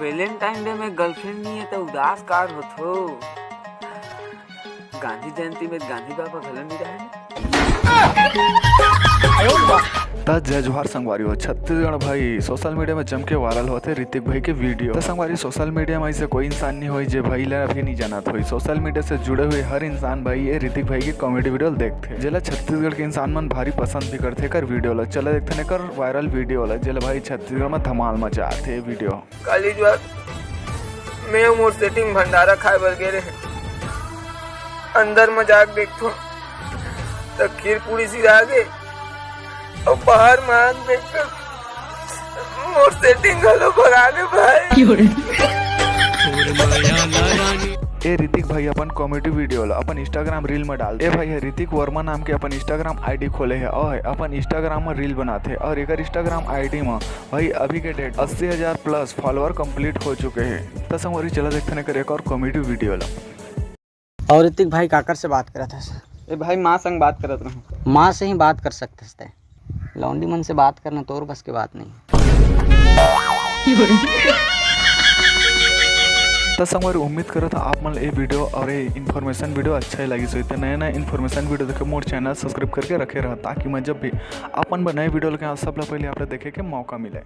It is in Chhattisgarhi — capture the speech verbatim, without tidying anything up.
Valentine Day में girlfriend नहीं है तो उदास कार होथो। गांधी जयंती में गांधी बाबा घलो नहीं रहे। त जय जोहार संगवारी हो। छत्तीसगढ़ भाई सोशल मीडिया में जम के वायरल होथे ऋतिक भाई के वीडियो। त संगवारी, सोशल मीडिया में ऐसे कोई इंसान नहीं होई जे भाई ला अभी नहीं जानत होई। सोशल मीडिया से जुड़े हुए हर इंसान भाई ये ऋतिक भाई के कॉमेडी वीडियो देखथे, जेला छत्तीसगढ़ के इंसान मन भारी पसंद भी करथे एकर वीडियो ला। चला देखथन एकर वायरल वीडियो ला, जेला भाई छत्तीसगढ़ में धमाल मचाथे वीडियो। काली जुआर में मोर सेटिंग भंडारा खाए बर गे रहे। अंदर म जाके देखथों त खीर पूरी सिरा गे, अउ बाहर म आके देखथों मोर सेटिंग घलो भगा गे भाई। ए ऋतिक भाई अपन कॉमेडी वीडियो ला अपन Instagram रील में डाल। ए भाई ह ऋतिक वर्मा नाम के अपन Instagram आईडी खोले हे और अपन Instagram में रील बनाथे और एकर Instagram आईडी में भाई अभी के डेट अस्सी हजार प्लस फॉलोअर कंप्लीट हो चुके हैं। त संगवारी चला देखथन एकर एक और कॉमेडी वीडियो ला। और ऋतिक भाई काकर से बात करत हस? ए भाई, माँ संग बात करत रहूँ। माँ से ही बात कर सकते हस तै। लौंडी मन से बात करना तोर बस के बात नहीं। त संगवारी, उम्मीद करत आप मन ल ए वीडियो और ए इन्फॉर्मेशन वीडियो अच्छा ही लगिस होही। त नया नया इन्फॉर्मेशन वीडियो देखे मोर चैनल सब्सक्राइब करके रखे रह, ताकि मैं जब भी अपन नए वीडियो लेके आऊँ, सबले पहले आप ला देखे के मौका मिले।